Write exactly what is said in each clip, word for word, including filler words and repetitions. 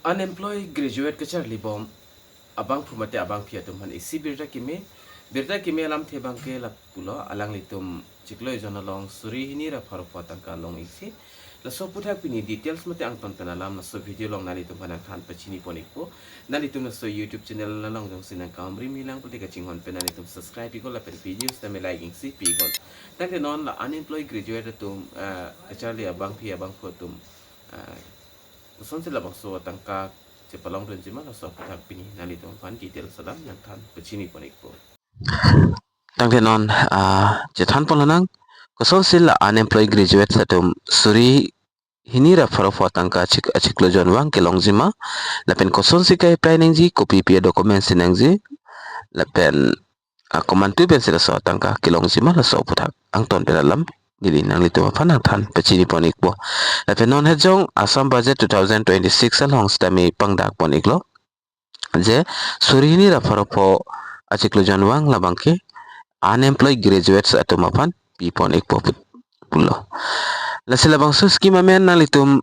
Unemployed graduate kacharlibom abangphu mate abangpi atum aphan isi birta keme, birta keme alamthe abangke lapulo, alanglitum chiklo ejon along suri hini ra pharo pho atangka long isi. Laso aphuthak pini details mate angton pen alam laso video along nanglitum aphan nangthan pachini pon ikpo. Nanglitum laso YouTube channel along jongsi nangkam ri milang pute kachinghon pen nanglitum subscribe iknon lapen video sitame like isi pi iknon. Tangte non la unemployed graduate atum, ah, kacharli abangpi abangphu atum, ah, kosonsi labangso atangka chepalongdunji ma, laso aphuthak pini nanglitum aphan details alam nangthan pachini pon ikpo. Tangte non, ah, chethan pon lonang, kosonsi la unemployed graduates atum suri hini ra pharo pho atangka achik-, achiklo jonvang kelongji ma, lapen kosonsi ke-apply nangji, kopi pi a-documents si nangji, lapen, ah, komantu pensi laso atangka kelongji ma, laso aphuthak angton pen alam neli nanglitum aphan nangthan pachini pon ikpo. Lapen non hejong Assam Budget two thousand twenty-six along sitame pangdak pon iklo, je suri hini ra pharo pho achiklo jonvang labangke unemployed graduates atum aphan pi pon ikpo put-, pulo. Lasi labangso scheme amen nanglitum,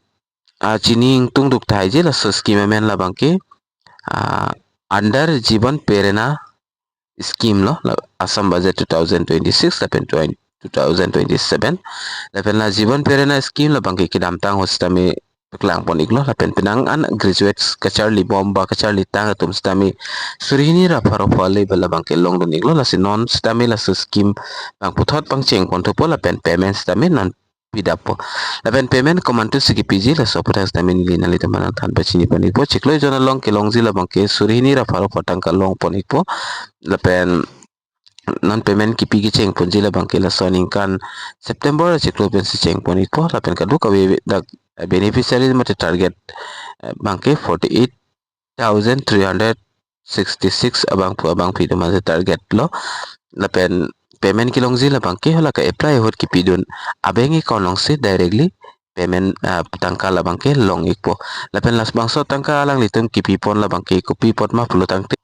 ah, chini ingtung duk tahai je laso scheme amen labangke, ah, under Jeevan Prerna scheme lo, la Assam Budget two thousand twenty-six lapen twenty, two thousand twenty-seven. Lapen la Jeevan Prerna scheme labangke kedamtang ahut sitame paklang pon iklo, lapen penang an graduates kacharlibom ba kacharlitang atum sitame suri hini ra pharo pho a-level labangke longdun iklo, lasi non sitame laso scheme abang puthot pangcheng pon thupo, lapen payment sitame non pidappo. Lapen payment komantusi kepiji, laso aphuthak sitame neli nanglitum aphan nangthan pachini pon ikpo. Chiklo ejon along kelongji labangke suri hini ra pharo pho atangka long pon ikpo. Lapen non payment kepi kecheng ponji labangke laso aningkan September achiklo pensi cheng pon ikpo. Lapen kadokave dak, eh, beneficiary mate target, eh, abangke forty-eight thousand three hundred sixty-six abangphu abangpi atum aphansi target lo. Lapen payment kelongji labangke hala ke-apply ahut kepidun a-bank account alongsi directly payment, ah, tangka labangke long ikpo. Lapen labangso tangka alanglitum kepi pon labangke kopi apot ma pulo tangte,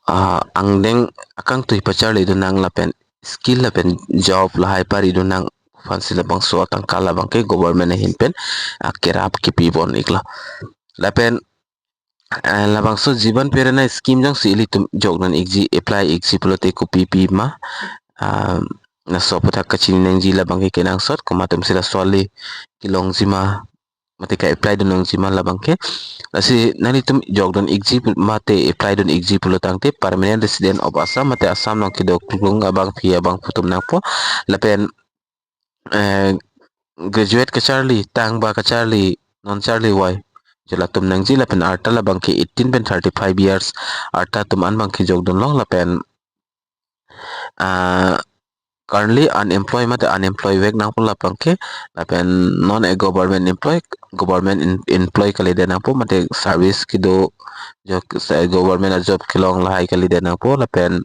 ah, angdeng akangtui pacharlidun nang lapen skill lapen job lahai paridun nang aphansi labangso atangka labangke government ahin pen, ah, kerap kepi pon iklo. Lapen, ah, labangso Jeevan Prerna scheme jongsi ilitum jokdun ikji, apply ikji pulote kopi pi ma, ah, laso aphuthak kachini nangji labangke kenangsot, komat atumsi laso ale kelongji ma mate ke-apply dun nangji ma labangke. Lasi nanglitum jokdun ikji pu-, mate apply dun ikji pulo tangte permanent resident of Assam mate Assam along kedo klung abangpi abangphu atum nangpo. Lapen, eh, graduate kacharlitang ba kacharli non charli wai je latum nangji, lapen arta labangke eighteen pen thirty-five years arta atum an abangke jokdun long, lapen, ah, currently unemployed mate unemployed vek nangpo labangke, lapen non a government employee, government in-, employee kalidet nangpo mate service kedo, jo-, sa-, government a-job kelong lahai kalidet nangpo, lapen,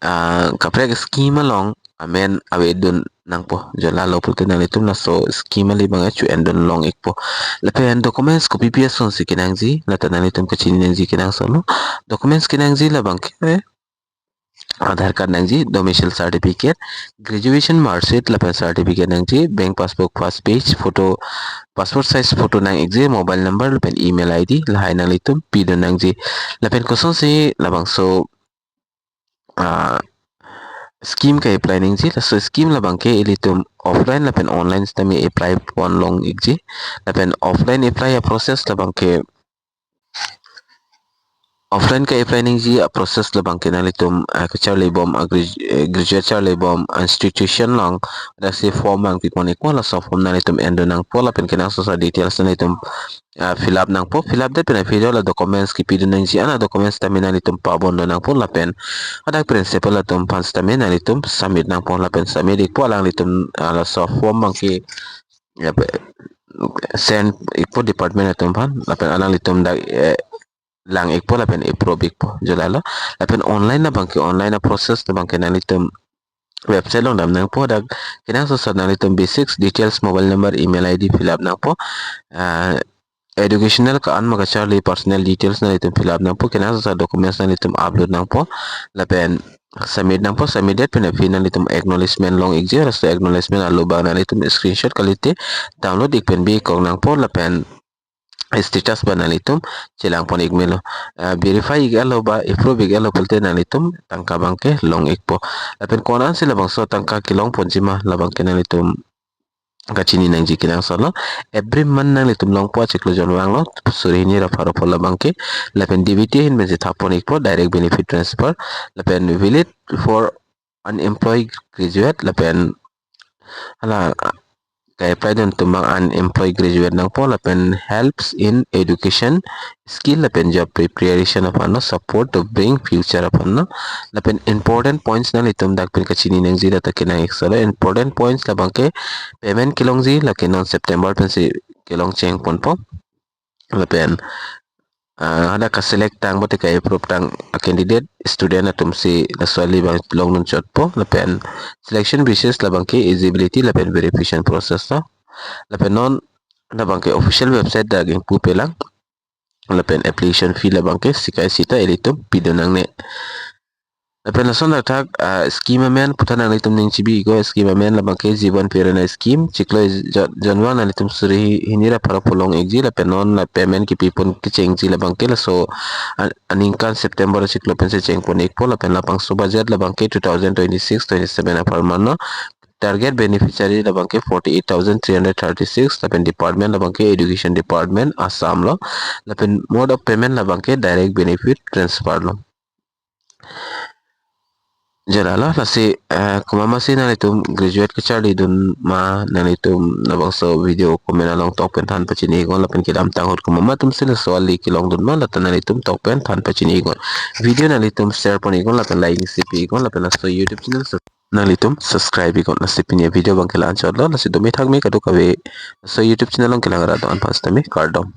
ah, kaprek scheme along amen avedun nangpo, jo lalo pulote nanglitum laso scheme ale abang chu endun long ikpo. Lapen documents kopi pi asonsi kenangji, lata nanglitum kachini nangji kenangsot lo. Documents kenangji labangke Aadhaar card nangji, domicile certificate, graduation mark sheet lapen certificate nangji, bank passbook first page, photo, passport size photo nang ikji, mobile number lapen email I D lahai nanglitum pidun nangji. Lapen kosonsi labangso, ah, scheme ke-apply nangji, laso scheme labangke ilitum offline lapen online sitame apply pon long ikji. Lapen offline apply a-process labangke, offline ke-apply nangji a-process labangke nanglitum, ah, kacharlibom, ah, gradu-, eh, graduate charlibom institution along, lasi form abang pi pon ikpo, laso form nanglitum endun nangpo, lapen kenangsot a-details nanglitum, ah, fill up nangpo, fill up det pen aphi jo la documents kepidun nangji, ana documents tame nanglitum pabondun nangpo, lapen hadak principal atum aphan sitame nanglitum submit nangpo, lapen submit ikpo alanglitum, ah, laso form abangke, ya, pe-, send ikpo department atum aphan, lapen alanglitum dak, eh, lang ikpo lapen approve ikpo, jo lalo. Lapen online abangke, online a-process abangke nanglitum website along dam nangpo, dak kenangsot nanglitum basics details, mobile number, email I D fill up nangpo. Ah, educational ka-an ma kacharli personal details nanglitum fill up nangpo, kenangsot a-documents nanglitum upload nangpo. Lapen submit nangpo, submit det pen aphi nanglitum acknowledgement long ikji, laso acknowledgement alo abang nanglitum screenshot kalite download ik pen bi kong nangpo lapen status abang nanglitum chelang pon ik melo. Ah, verify ik alo ba approve ik alo pulote nanglitum tangka abangke long ikpo. Lapen konat si labangso tangka kelong ponji ma labangke nanglitum kachini nangji kenangsot lo. Every month nanglitum longpo achiklo jonvang lo, suri hini ra pharo pho labangke. Lapen D B T ahin pensi thap pon ikpo, direct benefit transfer. Lapen valid for unemployed graduate, lapen hala ka-apply dun atum abang unemployed graduate nangpo, lapen helps in education, skill lapen job preparation aphan lo, support to bring future aphan lo. Lapen important points nanglitum dak pen kachini nangji, lata kenang ik solo. Important points labangke payment kelongji, lake non September pensi kelong cheng ponpo. Lapen ah, hala ka-select tang bote ka-approve tang a-candidate, student atum si laso ali abang longdun chotpo. Lapen selection basis labangke eligibility lapen verification process lo. Lapen non labangke official website dak ingpu pelang. Lapen application fee labangke sikai sita ilitum pidun nangne. Lapen lason athak, ah, scheme amen puthan nanglitum ning chibi iknon. Scheme amen labangke Jeevan Prerna Scheme, chiklo jon-, jonvang nanglitum suri hini ra pharo pho long ikji, lapen non la payment kipi pon kechengji labangke laso an-, aningkan September chiklo pensi cheng pon ikpo, lapen labangso budget labangke two thousand twenty-six twenty-seven apharman lo. Target beneficiary labangke forty-eight thousand three hundred thirty-six, lapen department labangke Education Department Assam lo. Lapen mode of payment labangke direct benefit transfer lo. Jala lo, lasi, eh, komat ma si nanglitum graduate kacharli dun ma, nanglitum labangso video comment along tok pen than pachini iknon, lapen kedamtang ahut komat ma atum si laso ali kelong dun ma, lata nanglitum tok pen than pachini iknon. Video nanglitum share pon iknon, lapen like si pi iknon, lapen laso YouTube channel sus-, nanglitum subscribe iknon. Lasi pini avideo abangke la-anchot lo, lasi domi thakmi kadokave laso YouTube channel along kelang arat do-an aphan sitame kardom.